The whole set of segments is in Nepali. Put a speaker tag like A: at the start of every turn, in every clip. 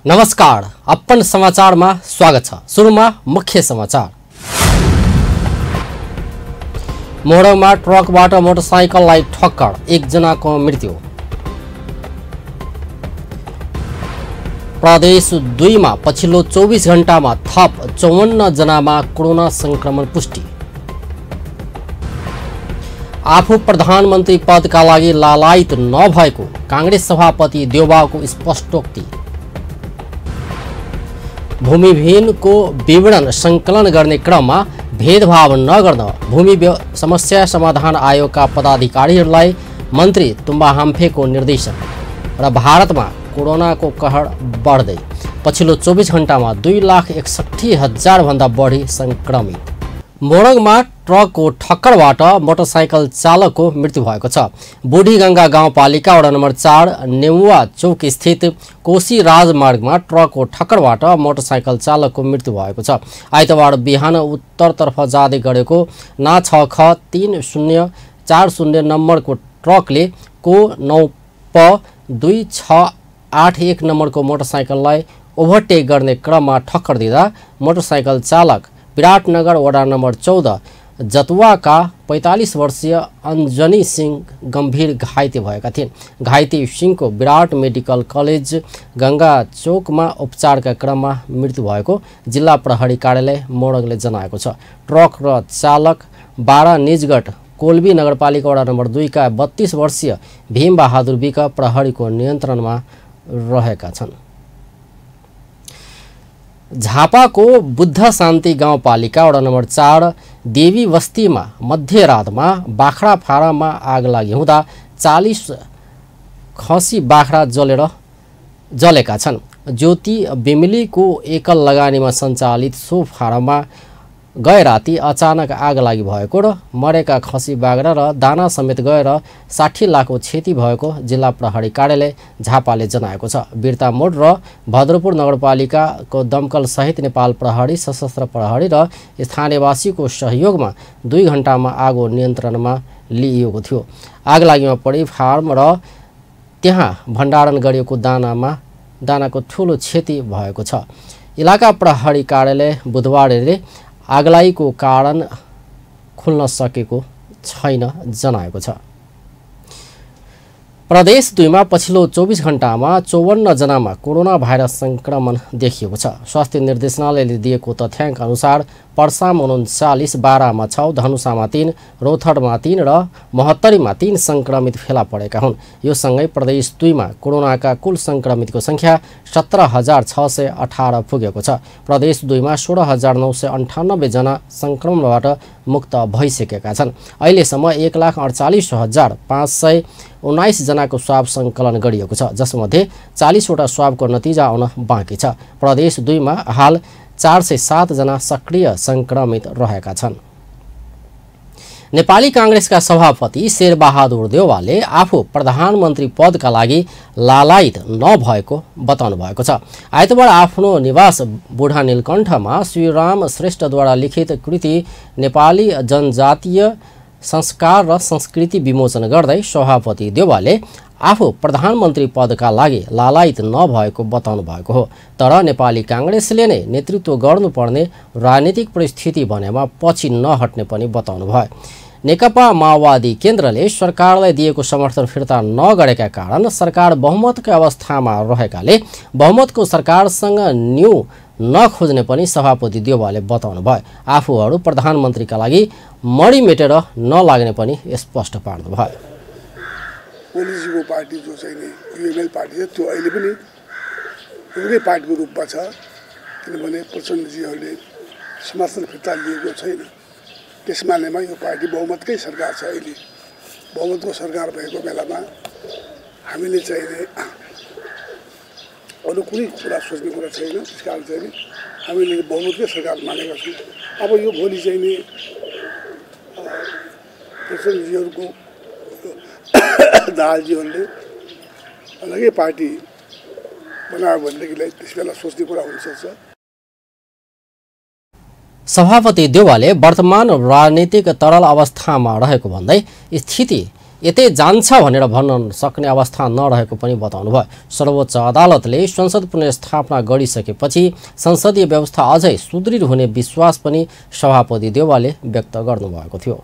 A: नमस्कार, अपन समाचारमा स्वागत छ। सुरुमा मुख्य समाचार। मोरङमा ट्रकबाट मोटरसाइकललाई ठक्कर, एकजनाको मृत्यु। प्रदेश 2 मा पछिल्लो 24 घण्टामा थप 54 जनामा कोरोना संक्रमण पुष्टि। आफू प्रधानमन्त्री पदका लागि लालायित नभएको कांग्रेस सभापति देउबाको स्पष्टोक्ति। भूमिहीनको विवरण संकलन गर्ने क्रममा भेदभाव नगर्न भूमि समस्या समाधान आयोगका पदाधिकारीहरूलाई मन्त्री तुम्बा हाम्फेको निर्देशन। र भारतमा कोरोनाको कहर बढ्दै, पछिल्लो 24 घण्टामा 2,61,000 भन्दा बढी संक्रमित। मोरङमा ट्रकको ठक्करबाट मोटरसाइकल चालकको मृत्यु भएको छ। बुढीगंगा गाउँपालिका वडा नम्बर 4 नेमुवा चौक स्थित कोशी राजमार्गमा ट्रकको ठक्करबाट मोटरसाइकल चालकको मृत्यु भएको छ। आइतबार बिहान उत्तरतर्फ जाँदै गरेको ना 6ख 3040 नम्बरको ट्रकले को 9P2681 नम्बरको मोटरसाइकललाई ओभरटेक गर्ने क्रममा ठक्कर दिँदा मोटरसाइकल चालक विराटनगर वडा नम्बर 14 जतुवाका 45 वर्षीय अंजनी सिंह गंभीर घाइते भएका थिए। घाइते सिंहको विराट मेडिकल कलेज गंगा चौकमा उपचारका क्रममा मृत्यु भएको जिल्ला प्रहरी कार्यालय मोरङले जनाएको छ। ट्रक र चालक 12 निजगढ कोल्बी नगरपालिका वडा नम्बर 2 का 32 वर्षीय भीम बहादुर विक प्रहरीको नियन्त्रणमा रहेका छन्। झापाको बुद्ध शान्ति गाउँपालिका वडा नम्बर 4 देवी बस्तीमा मध्यरातमा बाख्रा फाराममा आग लागि हुँदा 40 खसी बाख्रा जलेका छन्। ज्योति बिमलीको एकल लगानीमा सञ्चालित सो फारममा गए राति अचानक आग लागि भएको र मरेका खसी बाख्रा र दाना समेत गएर 60 लाखको क्षति भएको जिल्ला प्रहरी कार्यालय झापाले जनाएको छ। बिर्ता मोड र भद्रपुर नगरपालिकाको दमकल सहित नेपाल प्रहरी, सशस्त्र प्रहरी र स्थानीयवासीको सहयोगमा 2 घण्टामा आगो नियन्त्रणमा लिइएको थियो। आगलागीमा परि फार्म र त्यहाँ भण्डारण गरिएको दानाको ठूलो क्षति भएको छ। इलाका प्रहरी कार्यालय बुधबारले आगलागीको कारण खुल्न सकेको छैन जनाएको छ। प्रदेश 2 मा पछिल्लो 24 घण्टामा 54 जनामा कोरोना भाइरस संक्रमण देखिएको छ। स्वास्थ्य निर्देशनालयले दिएको तथ्याङ्क अनुसार पर्सामा 39, बारामा 6, धनुषामा 3, रौथडमा 3 र महोत्तरीमा 3 संक्रमित फेला परेका हुन्। यो सँगै प्रदेश 2 मा कोरोनाका कुल संक्रमितको संख्या 17,618 पुगेको छ। प्रदेश 2 मा 16,998 जना संक्रमणबाट मुक्त भइसकेका छन्। अहिलेसम्म 1,48,519 जनाको स्वाब सङ्कलन गरिएको छ, जसमध्ये 40 वटा स्वाबको नतिजा आउन बाँकी छ। प्रदेश 2 मा हाल 407 जना सक्रिय संक्रमित रहेका छन्। नेपाली कांग्रेसका सभापति शेरबहादुर देउवाले आफू प्रधानमन्त्री पदका लागि लालायित नभएको बताउनु भएको छ। आइतबार आफ्नो निवास बुढा नीलकण्ठमा श्रीराम श्रेष्ठद्वारा लिखित कृति नेपाली जनजातीय संस्कार र संस्कृति विमोचन गर्दै सभापति देउवाले आफू प्रधानमन्त्री पदका लागि लालायित नभएको बताउनु भएको हो। तर नेपाली कांग्रेसले नै नेतृत्व गर्नुपर्ने राजनीतिक परिस्थिति भनेमा पछि नहट्ने पनि बताउनु भयो। नेकपा माओवादी केन्द्रले सरकारलाई दिएको समर्थन फिर्ता नगरेका कारण सरकार बहुमतको अवस्थामा रहेकाले बहुमतको सरकारसँग न्यू नखोज्ने पनि सभापति देउवाले बताउनु भयो। आफूहरू प्रधानमन्त्रीका लागि मडी मेटेर नलाग्ने पनि स्पष्ट पार्नु भयो।
B: ओलीजीको पार्टी जो चाहिँ युएमएल पार्टी छ त्यो अहिले पनि एउटै पार्टीको रूपमा छ, किनभने प्रचण्डजीहरूले समर्थन फिर्ता लिएको छैन। त्यसमानेमा यो पार्टी बहुमतकै सरकार छ। अहिले बहुमतको सरकार भएको बेलामा हामीले चाहिँ अरू कुनै कुरा सोच्ने कुरा छैन। त्यस कारण चाहिँ हामीले बहुमतकै सरकार मानेका छौँ। अब यो भोलि चाहिँ नि प्रचण्डजीहरूको दाहालजीहरूले अलग्गै पार्टी बनायो भनेदेखिलाई त्यस बेला सोच्ने कुरा हुनसक्छ।
A: सभापति देउवाले वर्तमान राजनीतिक तरल अवस्थामा रहेको भन्दै स्थिति यतै जान्छ भनेर भन्न सक्ने अवस्था नरहेको पनि बताउनुभयो। सर्वोच्च अदालतले संसद पुनर्स्थापना गरिसकेपछि संसदीय व्यवस्था अझै सुदृढ हुने विश्वास पनि सभापति देउवाले व्यक्त गर्नुभएको थियो।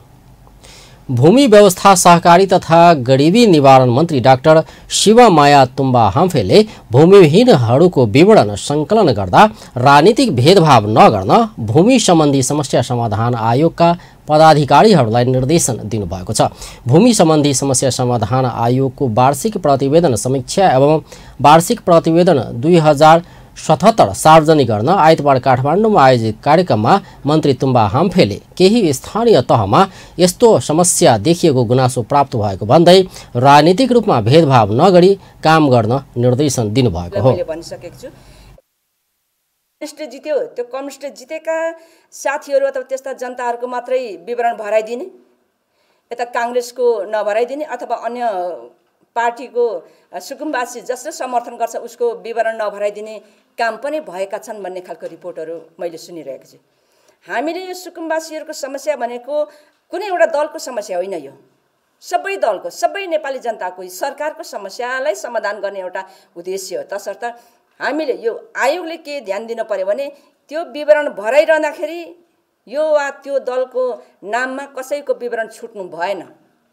A: भूमि व्यवस्था सहकारी तथा गरिबी निवारण मन्त्री डाक्टर शिवमाया तुम्बा हाम्फेले भूमिहीनहरूको विवरण सङ्कलन गर्दा राजनीतिक भेदभाव नगर्न भूमि सम्बन्धी समस्या समाधान आयोगका पदाधिकारीहरूलाई निर्देशन दिनुभएको छ। भूमि सम्बन्धी समस्या समाधान आयोगको वार्षिक प्रतिवेदन समीक्षा एवं वार्षिक प्रतिवेदन 2077 सार्वजनिक गर्न आइतबार काठमाडौँमा आयोजित कार्यक्रममा मन्त्री तुम्बा हाम्फेले केही स्थानीय तहमा यस्तो समस्या देखिएको गुनासो प्राप्त भएको भन्दै राजनीतिक रूपमा भेदभाव नगरी काम गर्न निर्देशन दिनुभएको हो।
C: कम्युनिस्ट जित्यो, त्यो कम्युनिस्ट जितेका साथीहरू अथवा त्यस्ता जनताहरूको मात्रै विवरण भराइदिने, यता काङ्ग्रेसको नभराइदिने अथवा अन्य पार्टीको सुकुम्बासी जसले समर्थन गर्छ उसको विवरण नभराइदिने काम पनि भएका छन् भन्ने खालको रिपोर्टहरू मैले सुनिरहेको छु। हामीले यो सुकुम्बासीहरूको समस्या भनेको कुनै एउटा दलको समस्या होइन, यो सबै दलको, सबै नेपाली जनताको, सरकारको समस्यालाई समाधान गर्ने एउटा उद्देश्य हो। तसर्थ हामीले यो आयोगले के ध्यान दिन पर्यो भने त्यो विवरण भराइरहँदाखेरि यो वा त्यो दलको नाममा कसैको विवरण छुट्नु भएन।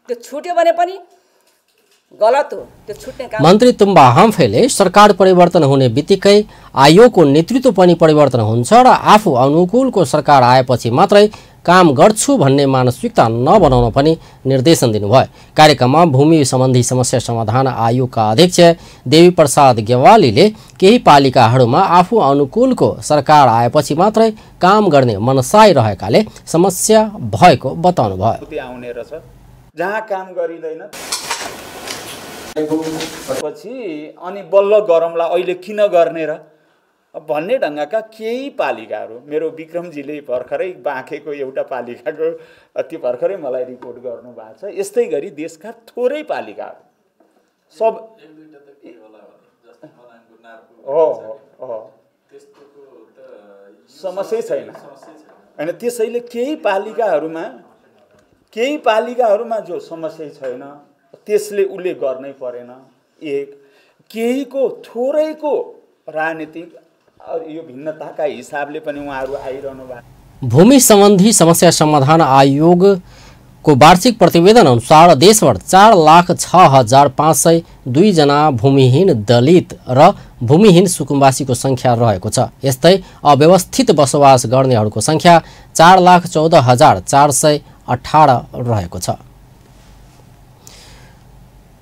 C: त्यो छुट्यो भने पनि गलत हो, त्यो छुट्ने काम।
A: मन्त्री तुम्बा हाम्फेले सरकार परिवर्तन हुने बित्तिकै आयोगको नेतृत्व पनि परिवर्तन हुन्छ र आफू अनुकूलको सरकार आएपछि मात्रै काम गर्छु भन्ने मानसिकता नबनाउन पनि निर्देशन दिनुभयो। कार्यक्रममा भूमि सम्बन्धी समस्या समाधान आयोगका अध्यक्ष देवी प्रसाद गेवालीले केही पालिकाहरूमा आफू अनुकूलको सरकार आएपछि मात्रै काम गर्ने मनसाय रहेकाले समस्या भएको बताउनुभयो।
D: जहाँ काम गरिँदैन पछि अनि बल्ल गरौँला अहिले किन गर्ने र भन्ने ढङ्गका केही पालिकाहरू, मेरो विक्रमजीले भर्खरै बाँकेको एउटा पालिकाको त्यो भर्खरै मलाई रिपोर्ट गर्नु भएको छ। यस्तै गरी देशका थोरै पालिकाहरू सब समस्या छैन होइन। त्यसैले केही पालिकाहरूमा जो समस्या छैन त्यसले उसले गर्नै परेन। एक केहीको थोरैको राजनीतिक यो भिन्नताका हिसाबले पनि उहाँहरू आइरहनु भएको।
A: भूमि सम्बन्धी समस्या समाधान आयोगको वार्षिक प्रतिवेदन अनुसार देशभर 4,06,502 जना भूमिहीन दलित र भूमिहीन सुकुम्बासीको संख्या रहेको छ। यस्तै अव्यवस्थित बसोबास गर्नेहरूको संख्या 4,14,418 रहेको छ।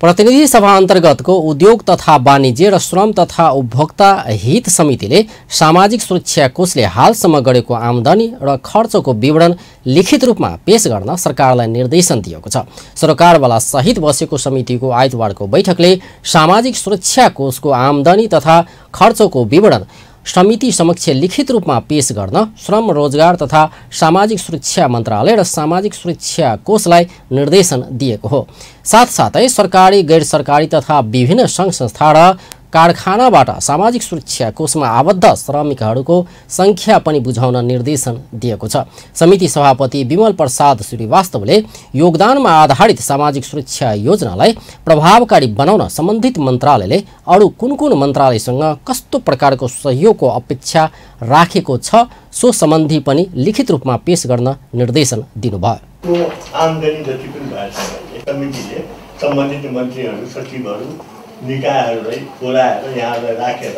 A: प्रतिनिधि सभा अन्तर्गतको उद्योग तथा वाणिज्य र श्रम तथा उपभोक्ता हित समितिले सामाजिक सुरक्षा कोषले हालसम्म गरेको आमदानी र खर्चको विवरण लिखित रूपमा पेश गर्न सरकारलाई निर्देशन दिएको छ। सरकारवाला सहित बसेको समितिको आइतबारको बैठकले सामाजिक सुरक्षा कोषको आमदानी तथा खर्चको विवरण समिति समक्ष लिखित रूपमा पेश गर्न श्रम रोजगार तथा सामाजिक सुरक्षा मन्त्रालय र सामाजिक सुरक्षा कोषलाई निर्देशन दिएको हो। साथसाथै सरकारी गैर सरकारी तथा विभिन्न सङ्घ संस्था र कारखानाबाट सामाजिक सुरक्षा कोषमा आबद्ध श्रमिकहरूको संख्या पनि बुझाउन निर्देशन दिएको छ। समिति सभापति विमल प्रसाद श्रीवास्तवले योगदानमा आधारित सामाजिक सुरक्षा योजनालाई प्रभावकारी बनाउन सम्बन्धित मन्त्रालयले अरू कुन कुन मन्त्रालयसँग कस्तो प्रकारको सहयोगको अपेक्षा राखेको छ सो सम्बन्धी पनि लिखित रूपमा पेश गर्न निर्देशन दिनुभयो।
E: आमदानी जति पनि भएको समितिले सम्बन्धित मन्त्रीहरू सचिवहरू निकायहरूलाई बोलाएर यहाँलाई राखेर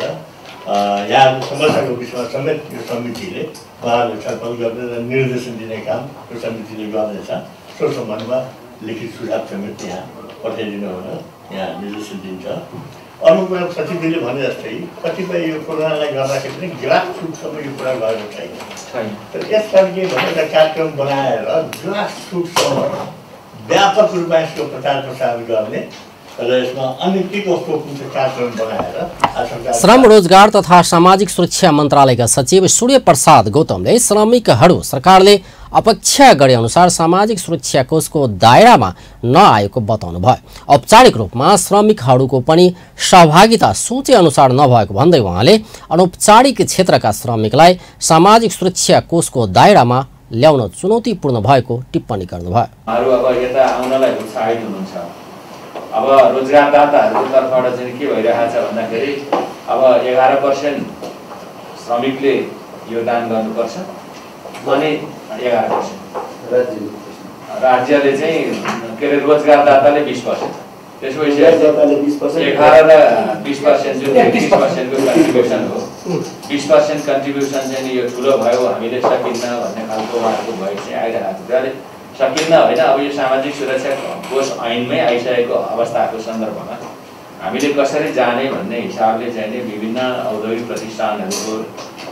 E: यहाँको समस्याको विषयमा समेत यो समितिले उहाँहरूले छलफल गरेर निर्देशन दिने काम यो समितिले गर्नेछ। सो सम्बन्धमा लिखित सुझाव समेत यहाँ पठाइदिनु भनेर यहाँ निर्देशन दिन्छ। अरू कुरा सचिवले भने जस्तै कतिपय यो कोरोनालाई गर्दाखेरि पनि ग्रास रुटसम्म यो कुरा गएको छैन। तर यसकारण के भनेर कार्यक्रम बनाएर ग्रास रुटसम्म व्यापक रूपमा यसको प्रचार प्रसार गर्ने।
A: श्रम रोजगार तथा सामाजिक सुरक्षा मन्त्रालयका सचिव सूर्य प्रसाद गौतमले श्रमिकहरू सरकारले अपेक्षा गरे अनुसार सामाजिक सुरक्षा कोषको दायरामा नआएको बताउनुभयो। औपचारिक रूपमा श्रमिकहरूको पनि सहभागिता सोचे अनुसार नभएको भन्दै उहाँले अनौपचारिक क्षेत्रका श्रमिकलाई सामाजिक सुरक्षा कोषको दायरामा ल्याउन चुनौतीपूर्ण भएको टिप्पणी गर्नुभयो।
F: अब रोजगारदाताहरूको तर्फबाट चाहिँ के भइरहेको छ भन्दाखेरि अब 11% श्रमिकले योगदान गर्नुपर्छ अनि 11% राज्यले चाहिँ के अरे रोजगारदाताले 20%, त्यसपछि 11 र 20% जुन 30% को कन्ट्रिब्युसन हो, 20% कन्ट्रिब्युसन चाहिँ यो ठुलो भयो हामीले सकिन्न भन्ने खालको उहाँहरूको भइ चाहिँ आइरहेको थियो। अहिले सकिन्न होइन, अब यो सामाजिक सुरक्षा कोष ऐनमै आइसकेको अवस्थाको सन्दर्भमा हामीले कसरी जाने भन्ने हिसाबले चाहिँ विभिन्न औद्योगिक प्रतिष्ठानहरूको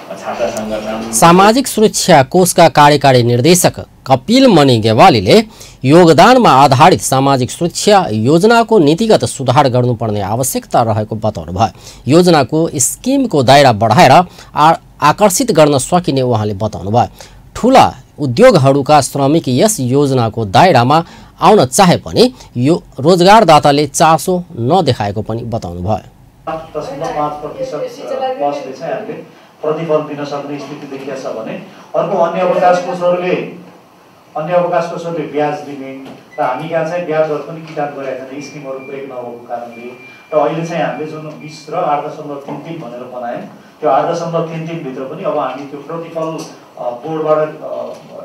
F: छाता सङ्गठन
A: सामाजिक सुरक्षा कोषका कार्यकारी निर्देशक कपिल मणि गेवालीले योगदानमा आधारित सामाजिक सुरक्षा योजनाको नीतिगत सुधार गर्नुपर्ने आवश्यकता रहेको बताउनुभयो। योजनाको स्किमको दायरा बढाएर आकर्षित गर्न सकिने उहाँले बताउनुभयो। ठूला उद्योगहरूका श्रमिक यस योजनाको दायरामा आउन चाहे पनि यो रोजगारदाताले चासो नदेखाएको पनि बताउनुभयो।
G: 5% प्रतिफल दिन सक्ने स्थिति देखिया छ भने अर्को अन्य अवकाश कोषहरूले ब्याज दिने र हामी कहाँ चाहिँ ब्याज दर पनि किटान गरेका छन् स्किमहरू प्रयोग नभएको कारणले। र अहिले चाहिँ हामीले जुन 20 र 8.33 भनेर बनायौँ त्यो 8.33 भित्र पनि अब हामी त्यो प्रतिफल बोर्डबाट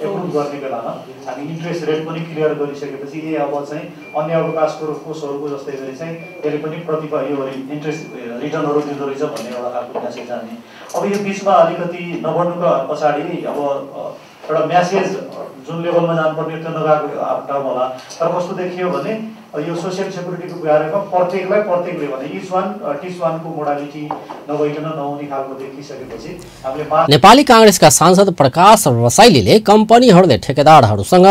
G: एप्रुभ गर्ने बेलामा हामी इन्ट्रेस्ट रेट पनि क्लियर गरिसकेपछि अब चाहिँ अन्य अवकाश कोषहरूको जस्तै गरी चाहिँ यसले पनि प्रतिफल यो इन्ट्रेस्ट रिटर्नहरू दिँदो रहेछ भन्ने एउटा खालको म्यासेज जाने। अब यो बिचमा अलिकति नबढ्नुको पछाडि अब एउटा म्यासेज जुन लेभलमा जानुपर्ने त्यो नगएको ठाउँ होला। तर कस्तो देखियो भने यो सोसियल सेक्युरिटीको बारेमा प्रत्येकले भने टिच वानको मोडालिटी नभइकन नहुने खालको देखिसकेपछि हामीले
A: नेपाली कांग्रेसका सांसद प्रकाश रसाइलीले कम्पनीहरूले ठेकेदारहरूसँग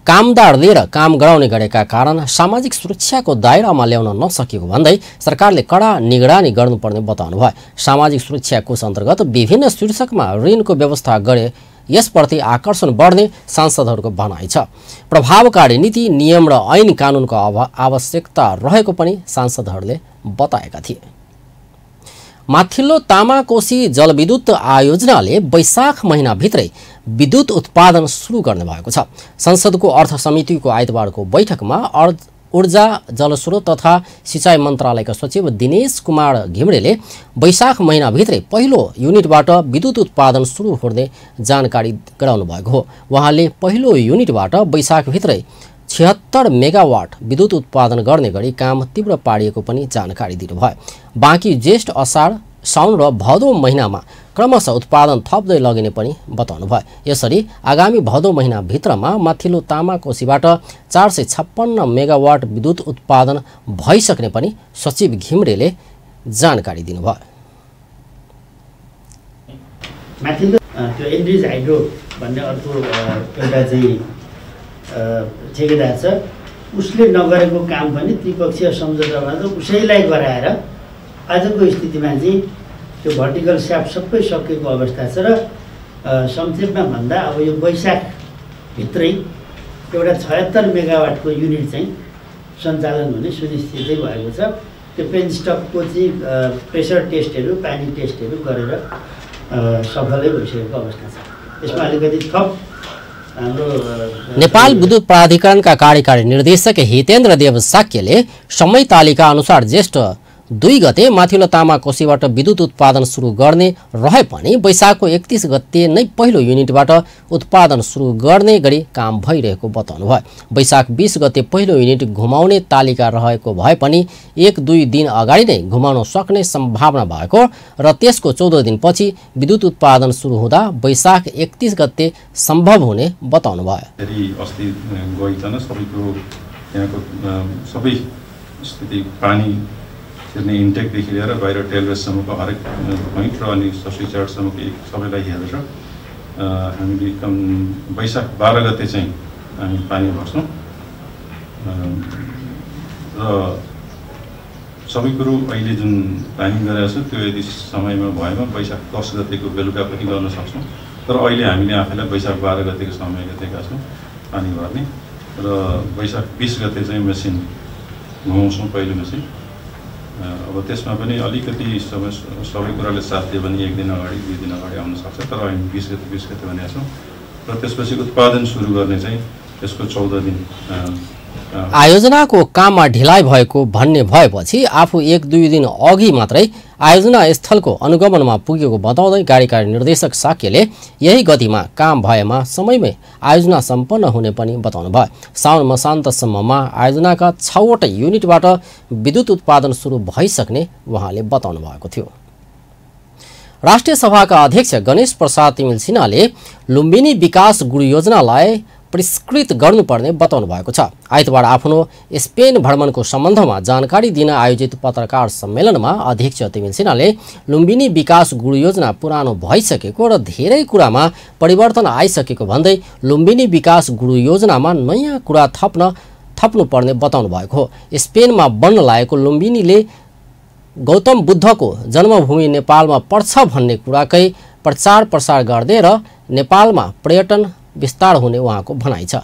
A: कामदार लिएर काम गराउने गरेका कारण सामाजिक सुरक्षाको दायरामा ल्याउन नसकेको भन्दै सरकारले कडा निगरानी गर्नुपर्ने बताउनुभयो। सामाजिक सुरक्षा कोष अन्तर्गत विभिन्न शीर्षकमा ऋणको व्यवस्था गरे यसप्रति आकर्षण बढ्ने सांसदहरूको भनाइ छ। प्रभावकारी नीति नियम र ऐन कानुनको आवश्यकता रहेको पनि सांसदहरूले बताएका थिए। माथिल्लो तामाकोशी जलविद्युत आयोजनाले वैशाख महिनाभित्रै विद्युत उत्पादन सुरु गर्ने भएको छ। संसदको अर्थ समितिको आइतबारको बैठकमा ऊर्जा जलस्रोत तथा सिंचाई मन्त्रालयका सचिव दिनेश कुमार घिमिरेले वैशाख महिनाभित्रै पहिलो युनिटबाट विद्युत उत्पादन सुरु हुने जानकारी गराउनु भएको हो। उहाँले पहिलो युनिटबाट वैशाखभित्रै 76 मेगावाट विद्युत उत्पादन गर्ने गरी काम तीव्र पारिएको पनि जानकारी दिनुभयो। बाँकी ज्येष्ठ असार साउन र भदौ महिनामा क्रमशः उत्पादन थप्दै लगिने पनि बताउनुभयो। यसरी आगामी भदौ महिनाभित्रमा माथिल्लो तामाकोशीबाट 456 मेगावाट विद्युत उत्पादन भइसक्ने पनि सचिव घिमिरेले जानकारी दिनुभयो।
H: माथिल्लो त्यो एन्ड्रिज हाइड्रो भन्ने अर्को एउटा चाहिँ ठेकेदार छ, उसले नगरेको काम पनि त्रिपक्षीय सम्झौताबाट उसैलाई गराएर आजको स्थितिमा चाहिँ त्यो भर्टिकल स्याफ्ट सबै सकिएको अवस्था छ। र संक्षेपमा भन्दा अब यो वैशाखभित्रै एउटा 76 मेगावाटको युनिट चाहिँ सञ्चालन हुने सुनिश्चितै भएको छ। त्यो पेनस्टकको चाहिँ प्रेसर टेस्टहरू पानी टेस्टहरू गरेर सफलै भइसकेको अवस्था छ। यसमा अलिकति थप
A: नेपाल विद्युत प्राधिकरणका कार्यकारी निर्देशक हितेन्द्र देव साक्यले समय तालिका अनुसार ज्येष्ठ 2 गते माथिल्लो तामाकोशीबाट विद्युत उत्पादन सुरु गर्ने रहे पनि वैशाखको 31 गते नै पहिलो युनिटबाट उत्पादन सुरु गर्ने गरी काम भइरहेको बताउनुभयो। वैशाख 20 गते पहिलो युनिट घुमाउने तालिका रहेको भए पनि 1-2 दिन अगाडि नै घुमाउन सक्ने सम्भावना भएको र त्यसको 14 दिनपछि विद्युत उत्पादन सुरु हुँदा वैशाख 31 गते सम्भव हुने बताउनुभयो।
I: छिर्ने इन्टेकदेखि लिएर बाहिर टेलवेससम्मको हरेक पोइन्ट र अनि सब्सिचार्जसम्मको सबैलाई हेरेर हामीले वैशाख 12 गते चाहिँ हामी पानी भर्छौँ र सबै कुरो अहिले जुन प्लानिङ गरेको छ त्यो यदि समयमा भएमा वैशाख 10 गतेको बेलुका पनि गर्न सक्छौँ। तर अहिले हामीले आफैलाई वैशाख 12 गतेको समय दिएका छौँ पानी भर्ने र वैशाख 20 गते चाहिँ मेसिन घुमाउँछौँ पहिलो मेसिन। अब त्यसमा पनि अलिकति सबै कुराले साथ दियो भने 1 दिन अगाडि 2 दिन अगाडि आउन सक्छ। तर हामी 20 गते भनेका छौँ र त्यसपछि उत्पादन सुरु गर्ने चाहिँ यसको 14 दिन
A: आयोजनाको काममा ढिलाइ भएको भन्ने भएपछि आफू 1-2 दिन अघि मात्रै आयोजना स्थलको अनुगमनमा पुगेको बताउँदै कार्यकारी निर्देशक साक्यले यही गतिमा काम भएमा समयमै आयोजना सम्पन्न हुने पनि बताउनु भयो। साउन मसान्तसम्ममा आयोजनाका 6वटा युनिटबाट विद्युत उत्पादन सुरु भइसक्ने उहाँले बताउनु भएको थियो। राष्ट्रिय सभाका अध्यक्ष गणेश प्रसाद तिमिल सिन्हाले लुम्बिनी विकास गुरु योजनालाई परिष्कृत गर्नुपर्ने बताउनु भएको छ। आइतबार आफ्नो स्पेन भ्रमणको सम्बन्धमा जानकारी दिन आयोजित पत्रकार सम्मेलनमा अध्यक्ष तिमिल सिन्हाले लुम्बिनी विकास गुरु योजना पुरानो भइसकेको र धेरै कुरामा परिवर्तन आइसकेको भन्दै लुम्बिनी विकास गुरु योजनामा नयाँ कुरा थप्नुपर्ने बताउनु भएको हो। स्पेनमा बन्न लागेको लुम्बिनीले गौतम बुद्धको जन्मभूमि नेपालमा पर्छ भन्ने कुराकै प्रचार प्रसार गर्दै र नेपालमा पर्यटन विस्तार हुने उहाँको भनाइ छ।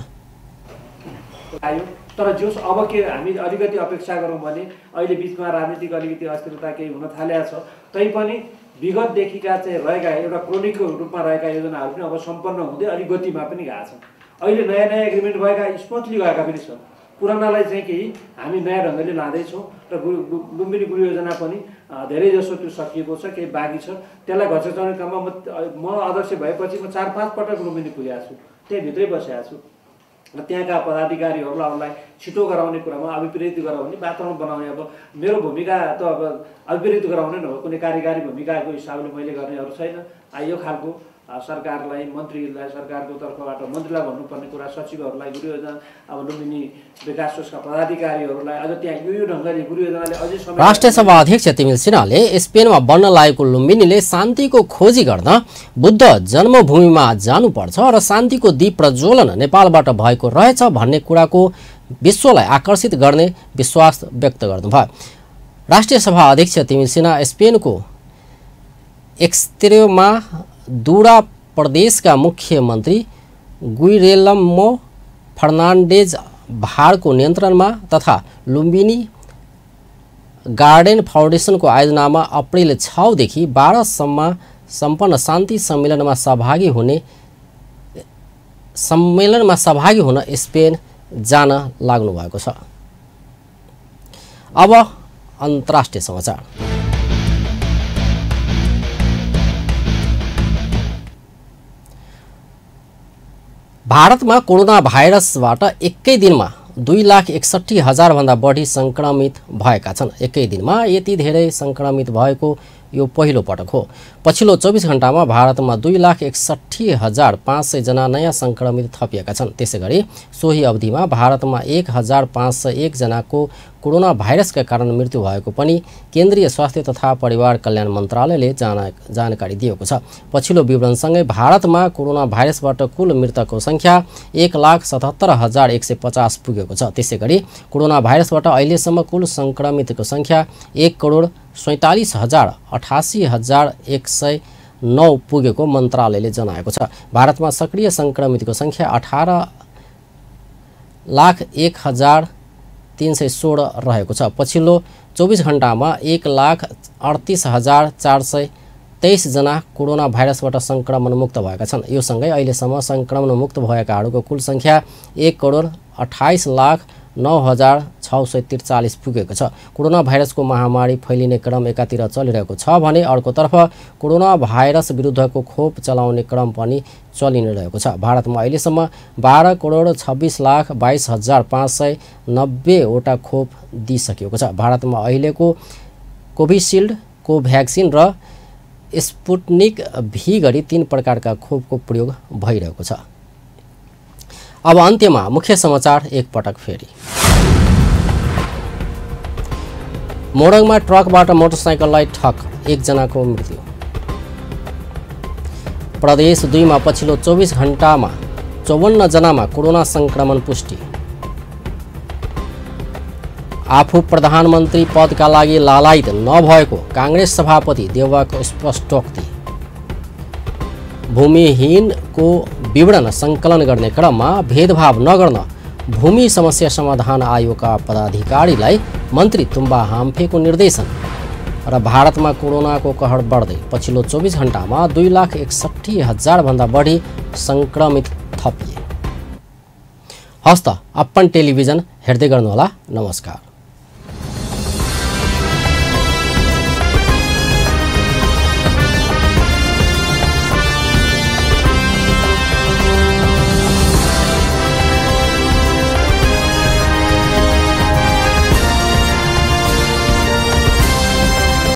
J: तर जोस अब के हामी अलिकति अपेक्षा गरौँ भने अहिले बिचमा राजनीतिक अलिकति अस्थिरता केही हुन थालेको छ, तैपनि विगतदेखिका चाहिँ रहेका एउटा क्रोनिकको रूपमा रहेका योजनाहरू पनि अब सम्पन्न हुँदै अलिक गतिमा पनि गएको छ। अहिले नयाँ नयाँ एग्रिमेन्ट भएका स्मुथली गएका पनि छन्। पुरानालाई चाहिँ केही हामी नयाँ ढङ्गले लाँदैछौँ र लुम्बिनी गुरु योजना पनि धेरै जसो त्यो सकिएको छ, केही बाँकी छ। त्यसलाई घचाउने काममा म अध्यक्ष भएपछि म 4-5 पटक लुम्बिनी पुगेको छु, त्यहीँभित्रै बसेको छु। त्यहाँका पदाधिकारीहरूलाई छिटो गराउने कुरामा अभिप्रेरित गराउने वातावरण बनाउने, अब मेरो भूमिका त अब अभिप्रेरित गराउने न हो, कुनै कार्यकारी भूमिकाको हिसाबले मैले गर्नेहरू छैन। यो खालको सरकारलाई, मन्त्रीलाई, सरकारको तर्फबाट मन्त्रीलाई भन्नुपर्ने कुरा, सचिवहरूलाई, गुरु योजना अब लुम्बिनी विकास कोषका पदाधिकारीहरूलाई अझ त्यहाँ यो ढङ्गले गुरु योजनाले अझै समय।
A: राष्ट्रिय सभा अध्यक्ष तिमिल सिन्हाले स्पेनमा बन्न लागेको लुम्बिनीले शान्तिको खोजी गर्न बुद्ध जन्मभूमिमा जानुपर्छ र शान्तिको दीप प्रज्वलन नेपालबाट भएको रहेछ भन्ने कुराको विश्वलाई आकर्षित गर्ने विश्वास व्यक्त गर्नुभयो। राष्ट्रिय सभा अध्यक्ष तिमिल सिन्हा स्पेनको एक्सट्रेमा दुरा प्रदेशका मुख्यमन्त्री गुइरेलमो फर्नान्डेज भाडको नियन्त्रणमा तथा लुम्बिनी गार्डन फाउन्डेसनको आयोजनामा अप्रिल 6 देखि 12 सम्म सम्पन्न शान्ति सम्मेलनमा सहभागी हुन स्पेन जान लाग्नु भएको छ। अब अन्तर्राष्ट्रिय समाचार। भारतमा कोरोना भाइरसबाट एकै दिनमा 2,61,000 भन्दा बढी संक्रमित भएका छन्। एकै दिनमा यति धेरै संक्रमित भएको यो पहिलो पटक हो। पछिल्लो 24 घण्टामा भारतमा 2,61,500 जना नयाँ संक्रमित थपिएका छन्। त्यसैगरी सोही अवधिमा भारतमा 1,501 जनाको कोरोना भाइरसका कारण मृत्यु भएको पनि केन्द्रीय स्वास्थ्य तथा परिवार कल्याण मन्त्रालयले जानकारी दिएको छ। पछिल्लो विवरणसँगै भारतमा कोरोना भाइरसबाट कुल मृतकको संख्या 1,77,150 पुगेको छ। त्यसैगरी कोरोना भाइरसबाट अहिलेसम्म कुल संक्रमितको संख्या 1,47,88,109 पुगेको मन्त्रालयले जनाएको छ। भारतमा सक्रिय संक्रमितको संख्या 18,01,316 रहेको छ। पछिल्लो 24 घण्टामा 1,38,423 जना कोरोना भाइरसबाट संक्रमण मुक्त भएका छन्। यो सँगै अहिलेसम्म संक्रमण मुक्त भएकाहरूको कुल संख्या 1,28,09,643 पुगेको छ। कोरोना भाइरसको महामारी फैलिने क्रम एकातिर चलिरहेको छ भने अर्कोतर्फ कोरोना भाइरस विरुद्धको खोप चलाउने क्रम पनि चलि नै रहेको छ। भारतमा अहिलेसम्म 12,22,590 वटा खोप दिइसकिएको छ। भारतमा अहिलेको कोभिसिल्ड, कोभ्याक्सिन र स्पुटनिक भी गरी 3 प्रकारका खोपको प्रयोग भइरहेको छ। अब अन्त्यमा मुख्य समाचार एकपटक फेरि। मोरङमा ट्रकबाट मोटरसाइकललाई ठक, 1 जनाको मृत्यु। प्रदेश 2 मा पछिल्लो 24 घण्टामा 54 जनामा कोरोना संक्रमण पुष्टि। आफू प्रधानमन्त्री पदका लागि लालायित नभएको कांग्रेस सभापति देउवाको स्पष्टोक्ति। भूमिहीनको विवरण सङ्कलन गर्ने क्रममा भेदभाव नगर्न भूमि समस्या समाधान आयोगका पदाधिकारीलाई मन्त्री तुम्बा हाम्फेको निर्देशन। र भारतमा कोरोनाको कहर बढ्दै पछिल्लो 24 घण्टामा 2,61,000 भन्दा बढी संक्रमित थपिए। हस्त अपन टेलिभिजन हेर्दै गर्नुहोला। नमस्कार।